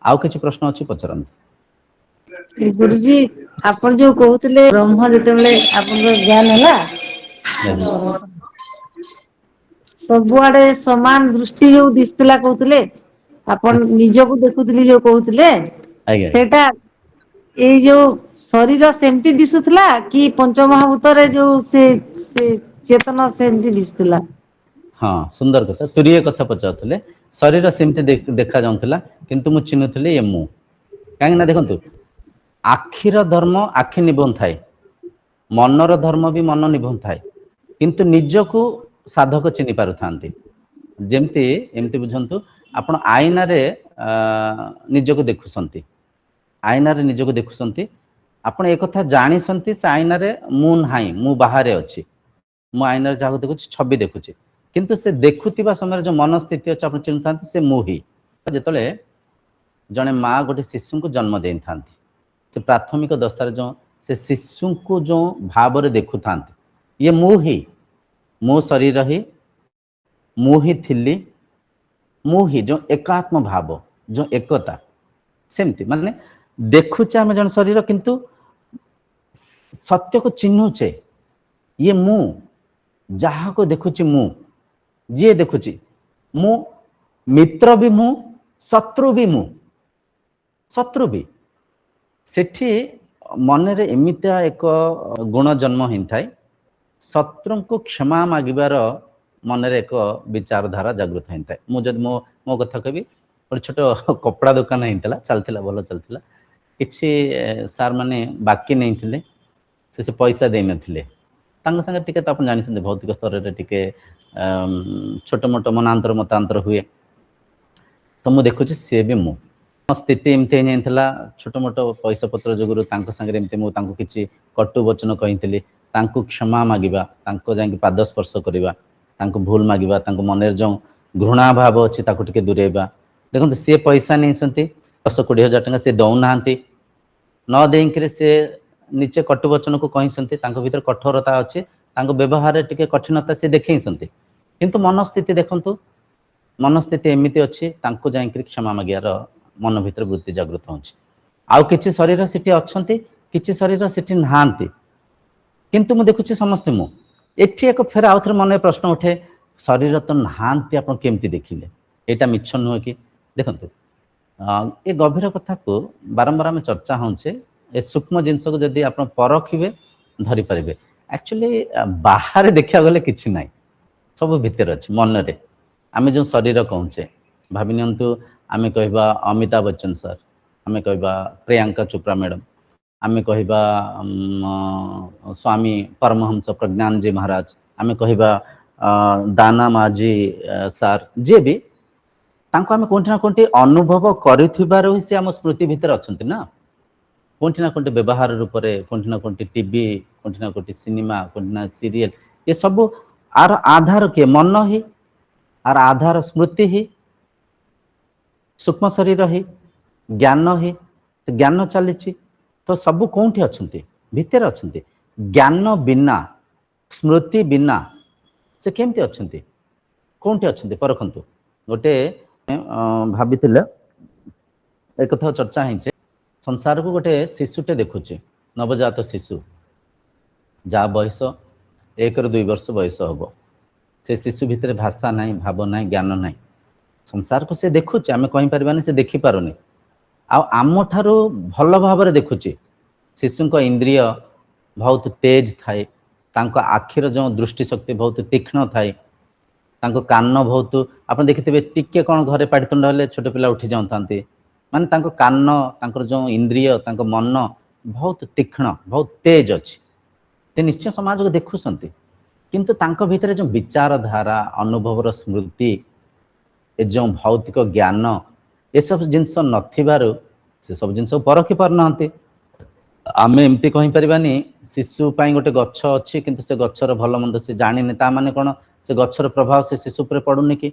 ଆଉ କିଛି ପ୍ରଶ୍ନ ଅଛି, ପଚାରନ୍ତୁ। ଗୁରୁଜୀ, ଆପଣ ଯୋଉ କହୁଥିଲେ ବ୍ରହ୍ମ ଯେତେବେଳେ ଆପଣଙ୍କର ଜ୍ଞାନ ହେଲା ଆଜ୍ଞା। ସବୁଆଡେ ସମାନ ଦୃଷ୍ଟି ଯୋଉ ଦିଶିଥିଲା କହୁଥିଲେ। ଆପଣ ନିଜକୁ ଦେଖୁଥିଲି ଯୋଉ କହୁଥିଲେ ଆଜ୍ଞା ଆଜ୍ଞା। ସେଇଟା ଏଇ ଯୋଉ ଶରୀର ସେମିତି ଦିଶୁଥିଲା କି ପଞ୍ଚମହାଭୂତରେ ଯୋଉ ସେ ସେ ଚେତନ ସେମିତି ଦିଶୁଥିଲା। ହଁ, ସୁନ୍ଦର କଥା, ତୁରୀୟ କଥା ପଚାରୁଥିଲେ। ଶରୀର ସେମିତି ଦେଖା ଯାଉଥିଲା, କିନ୍ତୁ ମୁଁ ଚିହ୍ନୁଥିଲି ଏ ମୁଁ। କାହିଁକି ନା ଦେଖନ୍ତୁ, ଆଖିର ଧର୍ମ ଆଖି ନିଭୋଉ ଥାଏ। ମନର ଧର୍ମ ବି ମନ ନିଭଉଥାଏ, କିନ୍ତୁ ନିଜକୁ ସାଧକ ଚିହ୍ନି ପାରୁଥାନ୍ତି। ଯେମିତି ଏମିତି ବୁଝନ୍ତୁ, ଆପଣ ଆଇନାରେ ନିଜକୁ ଦେଖୁଛନ୍ତି। ଆଇନାରେ ନିଜକୁ ଦେଖୁଛନ୍ତି। ଆପଣ ଏକଥା ଜାଣିଛନ୍ତି ସେ ଆଇନାରେ ମୁଁ ନାହିଁ, ମୁଁ ବାହାରେ ଅଛି। ମୁଁ ଆଇନାରେ ଯାହାକୁ ଦେଖୁଛି ଛବି ଦେଖୁଛି। କିନ୍ତୁ ସେ ଦେଖୁଥିବା ସମୟରେ ଯୋଉ ମନ ସ୍ଥିତି ଅଛି, ଆପଣ ଚିହ୍ନୁଥାନ୍ତି ସେ ମୁଁ ହିଁ। ଯେତେବେଳେ ଜଣେ ମା ଗୋଟେ ଶିଶୁଙ୍କୁ ଜନ୍ମ ଦେଇଥାନ୍ତି, ସେ ପ୍ରାଥମିକ ଦଶାରେ ଯୋଉ ସେ ଶିଶୁଙ୍କୁ ଯୋଉ ଭାବରେ ଦେଖୁଥାନ୍ତି, ଇଏ ମୁଁ ହିଁ, ମୋ ଶରୀର ହିଁ, ମୁଁ ହିଁ ଥିଲି, ମୁଁ ହିଁ, ଯୋଉ ଏକାତ୍ମ ଭାବ, ଯୋଉ ଏକତା, ସେମିତି ମାନେ ଦେଖୁଛେ ଆମେ ଜଣେ ଶରୀର, କିନ୍ତୁ ସତ୍ୟକୁ ଚିହ୍ନୁଛେ ଇଏ ମୁଁ, ଯାହାକୁ ଦେଖୁଛି ମୁଁ, ଯିଏ ଦେଖୁଛି ମୁଁ, ମିତ୍ର ବି ମୁଁ, ଶତ୍ରୁ ବି ମୁଁ, ଶତ୍ରୁ ବି। ସେଠି ମନରେ ଏମିତିଆ ଏକ ଗୁଣ ଜନ୍ମ ହେଇଥାଏ, ଶତ୍ରୁଙ୍କୁ କ୍ଷମା ମାଗିବାର ମନରେ ଏକ ବିଚାରଧାରା ଜାଗୃତ ହେଇଥାଏ। ମୁଁ ଯଦି ମୋ କଥା କହିବି, ଗୋଟେ ଛୋଟ କପଡ଼ା ଦୋକାନ ହେଇଥିଲା, ଚାଲିଥିଲା, ଭଲ ଚାଲିଥିଲା। କିଛି ସାର୍ ମାନେ ବାକି ନେଇଥିଲେ, ସେ ପଇସା ଦେଇନଥିଲେ। ତାଙ୍କ ସାଙ୍ଗରେ ଟିକେ ତ ଆପଣ ଜାଣିଛନ୍ତି, ଭୌତିକ ସ୍ତରରେ ଟିକେ ଛୋଟ ମୋଟ ମନାନ୍ତର ମତାନ୍ତର ହୁଏ। ତ ମୁଁ ଦେଖୁଛି ସିଏ ବି ମୁଁ, ସ୍ଥିତି ଏମିତି ହେଇଯାଇଥିଲା, ଛୋଟ ମୋଟ ପଇସା ପତ୍ର ଯୋଗୁରୁ ତାଙ୍କ ସାଙ୍ଗରେ ଏମିତି ମୁଁ ତାଙ୍କୁ କିଛି କଟୁ ବଚନ କହିଥିଲି। ତାଙ୍କୁ କ୍ଷମା ମାଗିବା, ତାଙ୍କ ଯାଇକି ପାଦ ସ୍ପର୍ଶ କରିବା, ତାଙ୍କୁ ଭୁଲ ମାଗିବା, ତାଙ୍କ ମନରେ ଯେଉଁ ଘୃଣା ଭାବ ଅଛି ତାକୁ ଟିକେ ଦୂରେଇବା। ଦେଖନ୍ତୁ, ସିଏ ପଇସା ନେଇଛନ୍ତି 10-20 ହଜାର ଟଙ୍କା, ସିଏ ଦଉନାହାନ୍ତି। ନ ଦେଇକିରି ସିଏ ନିଜେ କଟୁବଚନକୁ କହିଛନ୍ତି। ତାଙ୍କ ଭିତରେ କଠୋରତା ଅଛି, ତାଙ୍କ ବ୍ୟବହାରରେ ଟିକେ କଠିନତା ସେ ଦେଖେଇଛନ୍ତି, କିନ୍ତୁ ମନସ୍ଥିତି ଦେଖନ୍ତୁ, ମନସ୍ଥିତି ଏମିତି ଅଛି, ତାଙ୍କୁ ଯାଇକିରି କ୍ଷମା ମାଗିବାର ମନ ଭିତରେ ବୃତ୍ତି ଜାଗୃତ ହେଉଛି। ଆଉ କିଛି ଶରୀର ସେଠି ଅଛନ୍ତି, କିଛି ଶରୀର ସେଠି ନାହାନ୍ତି, କିନ୍ତୁ ମୁଁ ଦେଖୁଛି ସମସ୍ତେ ମୁଁ। ଏଠି ଏକ ଫେର ଆଉ ଥରେ ମନରେ ପ୍ରଶ୍ନ ଉଠେ, ଶରୀର ତ ନାହାନ୍ତି, ଆପଣ କେମିତି ଦେଖିଲେ? ଏଇଟା ମିଛ ନୁହେଁ କି? ଦେଖନ୍ତୁ, ଏ ଗଭୀର କଥାକୁ ବାରମ୍ବାର ଆମେ ଚର୍ଚ୍ଚା ହଉଛେ। ଏ ସୂକ୍ଷ୍ମ ଜିନିଷକୁ ଯଦି ଆପଣ ପରଖିବେ, ଧରିପାରିବେ। ଆକ୍ଚୁଆଲି ବାହାରେ ଦେଖିବାକୁ ଗଲେ କିଛି ନାହିଁ, ସବୁ ଭିତରେ ଅଛି, ମନରେ। ଆମେ ଯେଉଁ ଶରୀର କହୁଛେ, ଭାବି ନିଅନ୍ତୁ ଆମେ କହିବା ଅମିତାଭ ବଚ୍ଚନ ସାର୍, ଆମେ କହିବା ପ୍ରିୟଙ୍କା ଚୋପ୍ରା ମ୍ୟାଡ଼ାମ, ଆମେ କହିବା ସ୍ୱାମୀ ପରମହଂସ ପ୍ରଜ୍ଞାନଜୀ ମହାରାଜ, ଆମେ କହିବା ଦାନା ମାଝୀ ସାର୍, ଯିଏ ବି, ତାଙ୍କୁ ଆମେ କୋଉଠି ନା କୋଉଠି ଅନୁଭବ କରିଥିବାରୁ ହିଁ ସେ ଆମ ସ୍ମୃତି ଭିତରେ ଅଛନ୍ତି ନା। କୋଉଠି ନା କୋଉଠି ବ୍ୟବହାର ରୂପରେ, କୋଉଠି ନା କୋଉଠି ଟିଭି, କୋଉଠି ନା କୋଉଠି ସିନେମା, କୋଉଠି ନା ସିରିଏଲ, ଏସବୁ ଆର ଆଧାର କିଏ? ମନ ହିଁ ଆର ଆଧାର, ସ୍ମୃତି ହିଁ, ସୂକ୍ଷ୍ମ ଶରୀର ହିଁ, ଜ୍ଞାନ ହିଁ। ଜ୍ଞାନ ଚାଲିଛି ତ ସବୁ କୋଉଠି ଅଛନ୍ତି? ଭିତରେ ଅଛନ୍ତି। ଜ୍ଞାନ ବିନା, ସ୍ମୃତି ବିନା ସେ କେମିତି ଅଛନ୍ତି? କୋଉଠି ଅଛନ୍ତି, ପରଖନ୍ତୁ। ଗୋଟେ ଭାବିଥିଲେ, ଏକଥା ଚର୍ଚ୍ଚା ହେଇছে, ସଂସାରକୁ ଗୋଟେ ଶିଶୁଟେ ଦେଖୁଛି, ନବଜାତ ଶିଶୁ, ଯାହା ବୟସ 1ରୁ 2 ବର୍ଷ ବୟସ ହବ। ସେ ଶିଶୁ ଭିତରେ ଭାଷା ନାହିଁ, ଭାବ ନାହିଁ, ଜ୍ଞାନ ନାହିଁ। ସଂସାରକୁ ସେ ଦେଖୁଛି, ଆମେ କହିପାରିବାନି ସେ ଦେଖିପାରୁନି। ଆଉ ଆମଠାରୁ ଭଲ ଭାବରେ ଦେଖୁଛି। ଶିଶୁଙ୍କ ଇନ୍ଦ୍ରିୟ ବହୁତ ତେଜ ଥାଏ, ତାଙ୍କ ଆଖିର ଯେଉଁ ଦୃଷ୍ଟି ଶକ୍ତି ବହୁତ ତୀକ୍ଷ୍ଣ ଥାଏ, ତାଙ୍କ କାନ ବହୁତ, ଆପଣ ଦେଖିଥିବେ ଟିକେ କ'ଣ ଘରେ ପାଟିତୁଣ୍ଡ ହେଲେ ଛୋଟ ପିଲା ଉଠି ଯାଉଥାନ୍ତି। ମାନେ ତାଙ୍କ କାନ, ତାଙ୍କର ଯେଉଁ ଇନ୍ଦ୍ରିୟ, ତାଙ୍କ ମନ ବହୁତ ତୀକ୍ଷ୍ଣ, ବହୁତ ତେଜ ଅଛି। ସେ ନିଶ୍ଚୟ ସମାଜକୁ ଦେଖୁଛନ୍ତି, କିନ୍ତୁ ତାଙ୍କ ଭିତରେ ଯେଉଁ ବିଚାରଧାରା, ଅନୁଭବର ସ୍ମୃତି, ଏ ଯେଉଁ ଭୌତିକ ଜ୍ଞାନ, ଏସବୁ ଜିନିଷ ନଥିବାରୁ ସେ ସବୁ ଜିନିଷ ପରଖି ପାରୁନାହାନ୍ତି। ଆମେ ଏମିତି କହିପାରିବାନି ଶିଶୁ ପାଇଁ ଗୋଟେ ଗଛ ଅଛି, କିନ୍ତୁ ସେ ଗଛର ଭଲ ମନ୍ଦ ସେ ଜାଣିନି। ତା ମାନେ କ'ଣ ସେ ଗଛର ପ୍ରଭାବ ସେ ଶିଶୁ ଉପରେ ପଡୁନି କି?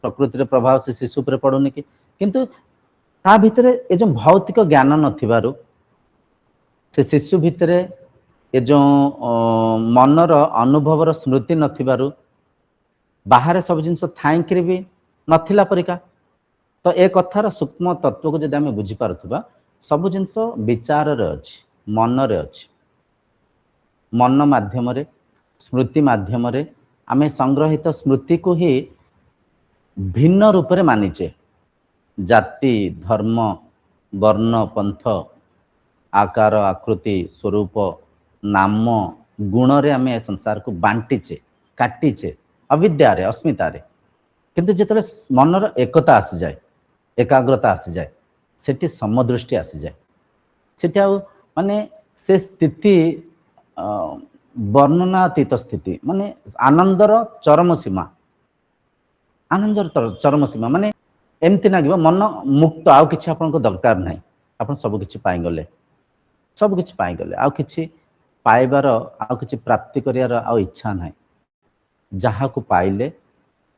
ପ୍ରକୃତିର ପ୍ରଭାବ ସେ ଶିଶୁ ଉପରେ ପଡୁନି କି? କିନ୍ତୁ ତା ଭିତରେ ଏ ଯେଉଁ ଭୌତିକ ଜ୍ଞାନ ନଥିବାରୁ, ସେ ଶିଶୁ ଭିତରେ ଏ ଯେଉଁ ମନର ଅନୁଭବର ସ୍ମୃତି ନଥିବାରୁ, ବାହାରେ ସବୁ ଜିନିଷ ଥାଇକିରି ବି ନଥିଲା ପରିକା। ତ ତ ଏ କଥାର ସୂକ୍ଷ୍ମ ତତ୍ଵକୁ ଯଦି ଆମେ ବୁଝିପାରୁଥିବା, ସବୁ ଜିନିଷ ବିଚାରରେ ଅଛି, ମନରେ ଅଛି। ମନ ମାଧ୍ୟମରେ, ସ୍ମୃତି ମାଧ୍ୟମରେ ଆମେ ସଂଗ୍ରହିତ ସ୍ମୃତିକୁ ହିଁ ଭିନ୍ନ ରୂପରେ ମାନିଛେ। ଜାତି, ଧର୍ମ, ବର୍ଣ୍ଣ, ପନ୍ଥ, ଆକାର, ଆକୃତି, ସ୍ୱରୂପ, ନାମ, ଗୁଣରେ ଆମେ ସଂସାରକୁ ବାଣ୍ଟିଛେ, କାଟିଛେ ଅବିଦ୍ୟାରେ, ଅସ୍ମିତାରେ। କିନ୍ତୁ ଯେତେବେଳେ ମନର ଏକତା ଆସିଯାଏ, ଏକାଗ୍ରତା ଆସିଯାଏ, ସେଠି ସମଦୃଷ୍ଟି ଆସିଯାଏ। ସେଠି ଆଉ ମାନେ ସେ ସ୍ଥିତି ବର୍ଣ୍ଣନାତୀତ ସ୍ଥିତି, ମାନେ ଆନନ୍ଦର ଚରମ ସୀମା, ଆନନ୍ଦର ଚରମ ସୀମା। ମାନେ ଏମିତି ଲାଗିବ ମନ ମୁକ୍ତ, ଆଉ କିଛି ଆପଣଙ୍କ ଦରକାର ନାହିଁ, ଆପଣ ସବୁ କିଛି ପାଇଗଲେ, ସବୁ କିଛି ପାଇଗଲେ, ଆଉ କିଛି ପାଇବାର, ଆଉ କିଛି ପ୍ରାପ୍ତି କରିବାର ଆଉ ଇଚ୍ଛା ନାହିଁ। ଯାହାକୁ ପାଇଲେ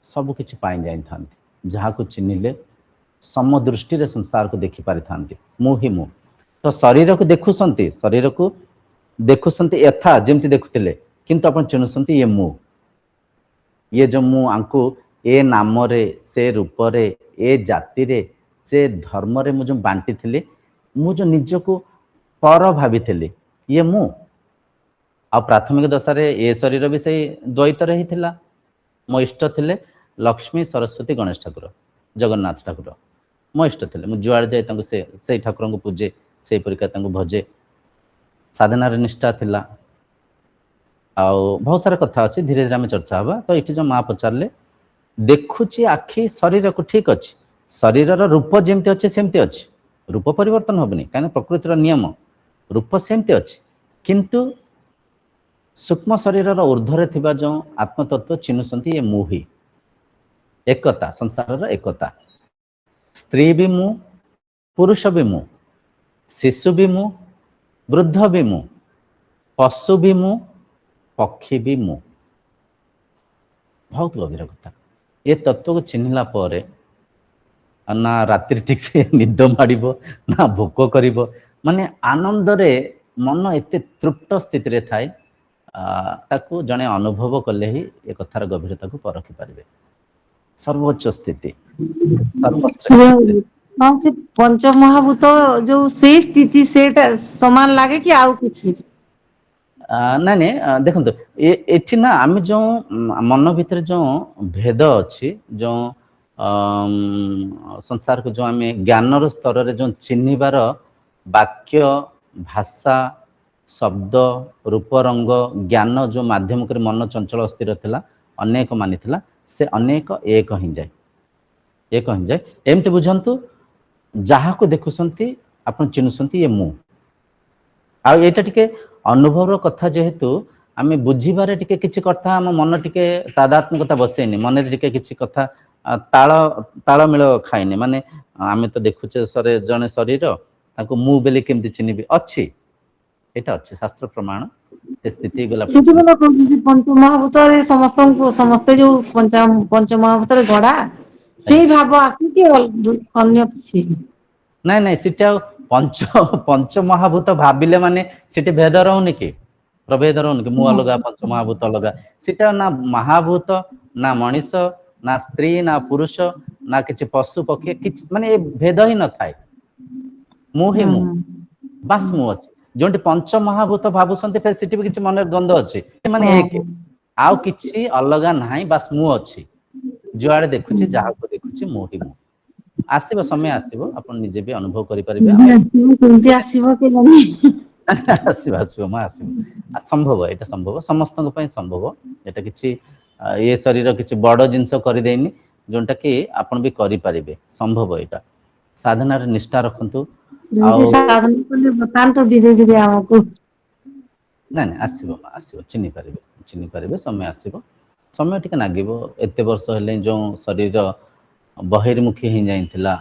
ସବୁ କିଛି ପାଇ ଯାଇଥାନ୍ତି, ଯାହାକୁ ଚିହ୍ନିଲେ ସମଦୃଷ୍ଟିରେ ସଂସାରକୁ ଦେଖି ପାରିଥାନ୍ତି। ମୁଁ ହିଁ ମୁଁ। ତ ଶରୀରକୁ ଦେଖୁଛନ୍ତି, ଶରୀରକୁ ଦେଖୁଛନ୍ତି ଯଥା ଯେମିତି ଦେଖୁଥିଲେ, କିନ୍ତୁ ଆପଣ ଚିହ୍ନୁଛନ୍ତି ଇଏ ମୁଁ, ଇଏ ଯୋଉ ମୁଁ ଆଙ୍କୁ ଏ ନାମରେ, ସେ ରୂପରେ, ଏ ଜାତିରେ, ସେ ଧର୍ମରେ ମୁଁ ଯୋଉ ବାଣ୍ଟିଥିଲି, ମୁଁ ଯୋଉ ନିଜକୁ ପର ଭାବିଥିଲି, ଇଏ ମୁଁ। ଆଉ ପ୍ରାଥମିକ ଦଶାରେ ଏ ଶରୀର ବି ସେଇ ଦ୍ୱୈତରେ ହିଁ ଥିଲା। ମୋ ଇଷ୍ଟ ଥିଲେ ଲକ୍ଷ୍ମୀ, ସରସ୍ୱତୀ, ଗଣେଶ ଠାକୁର, ଜଗନ୍ନାଥ ଠାକୁର ମୋ ଇଷ୍ଟ ଥିଲେ। ମୁଁ ଯୁଆଡ଼େ ଯାଏ ତାଙ୍କୁ ସେଇ ଠାକୁରଙ୍କୁ ପୂଜେ, ସେଇ ପରିକା ତାଙ୍କୁ ଭଜେ। ସାଧନାରେ ନିଷ୍ଠା ଥିଲା। ଆଉ ବହୁତ ସାରା କଥା ଅଛି, ଧୀରେ ଧୀରେ ଆମେ ଚର୍ଚ୍ଚା ହବା। ତ ଏଠି ଯୋଉ ମା ପଚାରିଲେ, ଦେଖୁଛି ଆଖି ଶରୀରକୁ, ଠିକ ଅଛି, ଶରୀରର ରୂପ ଯେମିତି ଅଛି ସେମିତି ଅଛି, ରୂପ ପରିବର୍ତ୍ତନ ହବନି, କାହିଁକିନା ପ୍ରକୃତିର ନିୟମ, ରୂପ ସେମିତି ଅଛି। କିନ୍ତୁ ସୂକ୍ଷ୍ମ ଶରୀରର ଉର୍ଦ୍ଧ୍ୱରେ ଥିବା ଯେଉଁ ଆତ୍ମତତ୍ଵ ଚିହ୍ନୁଛନ୍ତି, ଏ ମୁଁ ହିଁ ଏକତା, ସଂସାରର ଏକତା। ସ୍ତ୍ରୀ ବି ମୁଁ, ପୁରୁଷ ବି ମୁଁ, ଶିଶୁ ବି ମୁଁ, ବୃଦ୍ଧ ବି ମୁଁ, ପଶୁ ବି ମୁଁ, ପକ୍ଷୀ ବି ମୁଁ। ବହୁତ ଗଭୀର କଥା। ଏ ତତ୍ଵକୁ ଚିହ୍ନିଲା ପରେ ନା ରାତିରେ ଠିକ ସେ ନିଦ ମାଡ଼ିବ, ନା ଭୋକ କରିବ, ମାନେ ଆନନ୍ଦରେ ମନ ଏତେ ତୃପ୍ତ ସ୍ଥିତିରେ ଥାଏ। ତାକୁ ଜଣେ ଅନୁଭବ କଲେ ହିଁ ଏ କଥାର ଗଭୀରତାକୁ ପରଖି ପାରିବେ। ସର୍ବୋଚ୍ଚ ସ୍ଥିତି, ସର୍ବଶ୍ରେଷ୍ଠ ସ୍ଥିତି। ହଁ, ସେ ପଞ୍ଚମହାଭୂତ ଯୋଉ ସେଇ ସ୍ଥିତି, ସେଇଟା ସମାନ ଲାଗେ କି ଆଉ କିଛି? ନାଇଁ ନାଇଁ, ଦେଖନ୍ତୁ, ଏଠି ନା ଆମେ ଯୋଉ ମନ ଭିତରେ ଯୋଉ ଭେଦ ଅଛି, ଯୋଉ ସଂସାରକୁ ଯୋଉ ଆମେ ଜ୍ଞାନର ସ୍ତରରେ ଯୋଉ ଚିହ୍ନିବାର ବାକ୍ୟ, ଭାଷା, ଶବ୍ଦ, ରୂପ, ରଙ୍ଗ, ଜ୍ଞାନ ଯୋଉ ମାଧ୍ୟମ କରି ମନ ଚଞ୍ଚଳ ଅସ୍ଥିର ଥିଲା, ଅନେକ ମାନିଥିଲା, ସେ ଅନେକ ଏକ ହେଇଯାଏ, ଏକ ହେଇଯାଏ। ଏମିତି ବୁଝନ୍ତୁ, ଯାହାକୁ ଦେଖୁଛନ୍ତି ଆପଣ ଚିହ୍ନୁଛନ୍ତି ଇଏ ମୁଁ। ଆଉ ଏଇଟା ଟିକେ ଅନୁଭବର କଥା, ଯେହେତୁ ଆମେ ବୁଝିବାରେ ଟିକେ କିଛି କଥା ଆମ ମନ ଟିକେ ତାଦାତ୍ମକତା ବସେଇନି, ମନରେ ଟିକେ କିଛି କଥା ତାଳମେଳ ଖାଇନି। ମାନେ ଆମେ ତ ଦେଖୁଛେ ଜଣେ ଶରୀର, ତାଙ୍କୁ ମୁଁ ବୋଲି କେମିତି ଚିହ୍ନିବି? ଅଛି, ଏଇଟା ଅଛି ଶାସ୍ତ୍ର ପ୍ରମାଣ। ସେ ସ୍ଥିତି ଗଲା। ସେଥିପାଇଁ କହୁଛନ୍ତି ପଞ୍ଚମହାଭୂତରେ ସମସ୍ତଙ୍କୁ, ସମସ୍ତେ ଯୋଉ ପଞ୍ଚମହାଭୂତରେ ଗଢା, ସେଇ ଭାବ ଆସିକି ଅନ୍ୟ କିଛି। ନାଇଁ ନାଇଁ, ସେଠି ଆଉ ପଞ୍ଚ ମହାଭୂତ ଭାବିଲେ ମାନେ ସେଠି ଭେଦ ରହୁନି କି, ପ୍ରଭେଦ ରହୁନି କି? ମୁଁ ଅଲଗା, ପଞ୍ଚ ମହାଭୂତ ଅଲଗା, ସେଟା ନା ମହାଭୂତ, ନା ମଣିଷ, ନା ସ୍ତ୍ରୀ, ନା ପୁରୁଷ, ନା କିଛି ପଶୁ ପକ୍ଷୀ, କିଛି ମାନେ ଏ ଭେଦ ହିଁ ନଥାଏ। ମୁଁ ହିଁ ମୁଁ, ବାସ୍ ମୁଁ ଅଛି। ଯୋଉଠି ପଞ୍ଚ ମହାଭୂତ ଭାବୁଛନ୍ତି, ଫେର ସେଠି ବି କିଛି ମନରେ ଦ୍ୱନ୍ଦ୍ୱ ଅଛି। ମାନେ ଏକ, ଆଉ କିଛି ଅଲଗା ନାହିଁ, ବାସ୍ ମୁଁ ଅଛି। ଯୁଆଡେ ଦେଖୁଛି, ଯାହାକୁ ଦେଖୁଛି, ମୁଁ ହିଁ ମୁଁ। ଆସିବ, ସମୟ ଆସିବ, ଆପଣ ନିଜେ ବି ଅନୁଭବ କରିପାରିବେ। କେମିତି ଆସିବ କେଜାଣି? ଆସିବ, ଆସିବ ମା, ଆସିବ। ସମ୍ଭବ, ଏଇଟା ସମ୍ଭବ, ସମସ୍ତଙ୍କ ପାଇଁ ସମ୍ଭବ। ଏଇଟା କିଛି ଏ ଶରୀର କିଛି ବଡ ଜିନିଷ କରିଦେଇନି, ଯୋଉଟା କି ଆପଣ ବି କରିପାରିବେ, ସମ୍ଭବ ଏଇଟା। ସାଧନାରେ ନିଷ୍ଠା ରଖନ୍ତୁ। ଆଉ ଏମିତି ସାଧନା କଲେ ବତାନ୍ତୁ ଧୀରେ ଧୀରେ ଆମକୁ। ନାଇଁ ନାଇଁ, ଆସିବ ମା, ଆସିବ, ଚିହ୍ନି ପାରିବେ, ଚିହ୍ନି ପାରିବେ, ସମୟ ଆସିବ। ସମୟ ଟିକେ ଲାଗିବ। ଏତେ ବର୍ଷ ହେଲେ ଯୋଉ ଶରୀର ବହିର୍ମୁଖୀ ହେଇଯାଇଥିଲା,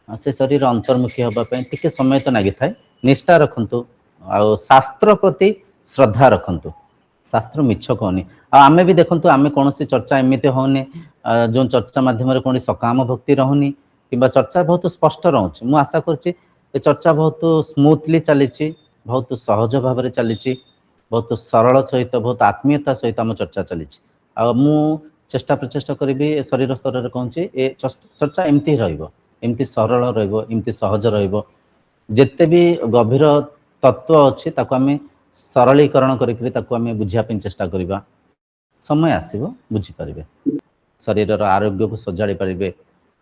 ସେ ଶରୀର ଅନ୍ତର୍ମୁଖୀ ହେବା ପାଇଁ ଟିକେ ସମୟ ତ ଲାଗିଥାଏ। ନିଷ୍ଠା ରଖନ୍ତୁ ଆଉ ଶାସ୍ତ୍ର ପ୍ରତି ଶ୍ରଦ୍ଧା ରଖନ୍ତୁ। ଶାସ୍ତ୍ର ମିଛ କହୁନି। ଆଉ ଆମେ ବି ଦେଖନ୍ତୁ, ଆମେ କୌଣସି ଚର୍ଚ୍ଚା ଏମିତି ହଉନି ଯୋଉ ଚର୍ଚ୍ଚା ମାଧ୍ୟମରେ କୌଣସି ସକାମ ଭକ୍ତି ରହୁନି, କିମ୍ବା ଚର୍ଚ୍ଚା ବହୁତ ସ୍ପଷ୍ଟ ରହୁଛି। ମୁଁ ଆଶା କରୁଛି ଏ ଚର୍ଚ୍ଚା ବହୁତ ସ୍ମୁଥଲି ଚାଲିଛି, ବହୁତ ସହଜ ଭାବରେ ଚାଲିଛି, ବହୁତ ସରଳ ସହିତ, ବହୁତ ଆତ୍ମୀୟତା ସହିତ ଆମ ଚର୍ଚ୍ଚା ଚାଲିଛି। ଆଉ ମୁଁ ଚେଷ୍ଟା ପ୍ରଚେଷ୍ଟା କରିବି, ଏ ଶରୀର ସ୍ତରରେ କହୁଛି, ଏ ଚର୍ଚ୍ଚା ଏମିତି ହିଁ ରହିବ। ଏମିତି ସରଳ ରହିବ, ଏମିତି ସହଜ ରହିବ। ଯେତେ ବି ଗଭୀର ତତ୍ତ୍ୱ ଅଛି, ତାକୁ ଆମେ ସରଳୀକରଣ କରିକିରି ତାକୁ ଆମେ ବୁଝିବା ପାଇଁ ଚେଷ୍ଟା କରିବା। ସମୟ ଆସିବ, ବୁଝିପାରିବେ। ଶରୀରର ଆରୋଗ୍ୟକୁ ସଜାଡ଼ି ପାରିବେ,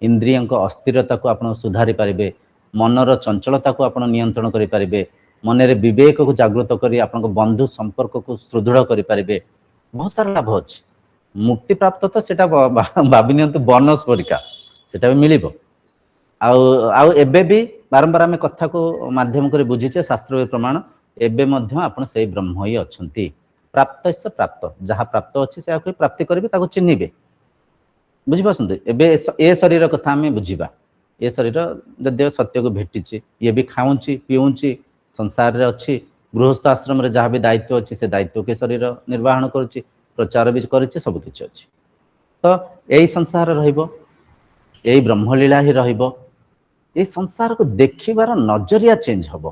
ଇନ୍ଦ୍ରିୟଙ୍କ ଅସ୍ଥିରତାକୁ ଆପଣ ସୁଧାରି ପାରିବେ, ମନର ଚଞ୍ଚଳତାକୁ ଆପଣ ନିୟନ୍ତ୍ରଣ କରିପାରିବେ, ମନରେ ବିବେକକୁ ଜାଗୃତ କରି ଆପଣଙ୍କ ବନ୍ଧୁ ସମ୍ପର୍କକୁ ସୁଦୃଢ଼ କରିପାରିବେ। ବହୁତ ସାରା ଲାଭ ଅଛି। ମୁକ୍ତି ପ୍ରାପ୍ତ ତ ସେଟା ଭାବି ନିଅନ୍ତୁ ବୋନସ୍ ପରିକା, ସେଟା ବି ମିଳିବ। ଆଉ ଏବେ ବି ବାରମ୍ବାର ଆମେ କଥାକୁ ମାଧ୍ୟମ କରି ବୁଝିଛେ, ଶାସ୍ତ୍ର ପ୍ରମାଣ, ଏବେ ମଧ୍ୟ ଆପଣ ସେଇ ବ୍ରହ୍ମ ହିଁ ଅଛନ୍ତି। ପ୍ରାପ୍ତ ପ୍ରାପ୍ତ, ଯାହା ପ୍ରାପ୍ତ ଅଛି ସେୟାକୁ ପ୍ରାପ୍ତି କରିବେ, ତାକୁ ଚିହ୍ନିବେ। ବୁଝିପାରୁଛନ୍ତି? ଏବେ ଏ ଶରୀର କଥା ଆମେ ବୁଝିବା। ଏ ଶରୀର ଯଦିଓ ସତ୍ୟକୁ ଭେଟିଛି, ଇଏ ବି ଖାଉଛି, ପିଉଛି, ସଂସାରରେ ଅଛି, ଗୃହସ୍ଥ ଆଶ୍ରମରେ ଯାହା ବି ଦାୟିତ୍ୱ ଅଛି ସେ ଦାୟିତ୍ୱକୁ ଏ ଶରୀର ନିର୍ବାହନ କରୁଛି, ପ୍ରଚାର ବି କରିଛି, ସବୁ କିଛି ଅଛି। ତ ଏଇ ସଂସାର ରହିବ, ଏଇ ବ୍ରହ୍ମଲୀଳା ହିଁ ରହିବ। ଏଇ ସଂସାରକୁ ଦେଖିବାର ନଜରିଆ ଚେଞ୍ଜ ହବ,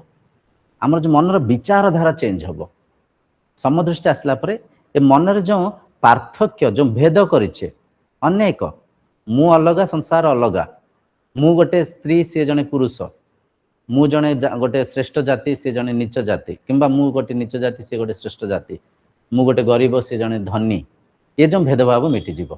ଆମର ଯୋଉ ମନର ବିଚାରଧାରା ଚେଞ୍ଜ ହବ। ସମଦୃଷ୍ଟି ଆସିଲା ପରେ ଏ ମନରେ ଯେଉଁ ପାର୍ଥକ୍ୟ, ଯେଉଁ ଭେଦ କରିଛେ ଅନେକ, ମୁଁ ଅଲଗା, ସଂସାର ଅଲଗା, ମୁଁ ଗୋଟେ ସ୍ତ୍ରୀ, ସିଏ ଜଣେ ପୁରୁଷ, ମୁଁ ଜଣେ ଗୋଟେ ଶ୍ରେଷ୍ଠ ଜାତି, ସିଏ ଜଣେ ନୀଚ ଜାତି, କିମ୍ବା ମୁଁ ଗୋଟେ ନୀଚ ଜାତି, ସିଏ ଗୋଟେ ଶ୍ରେଷ୍ଠ ଜାତି, ମୁଁ ଗୋଟେ ଗରିବ, ସିଏ ଜଣେ ଧନୀ, ଏ ଯେଉଁ ଭେଦଭାବ ମିଟିଯିବ।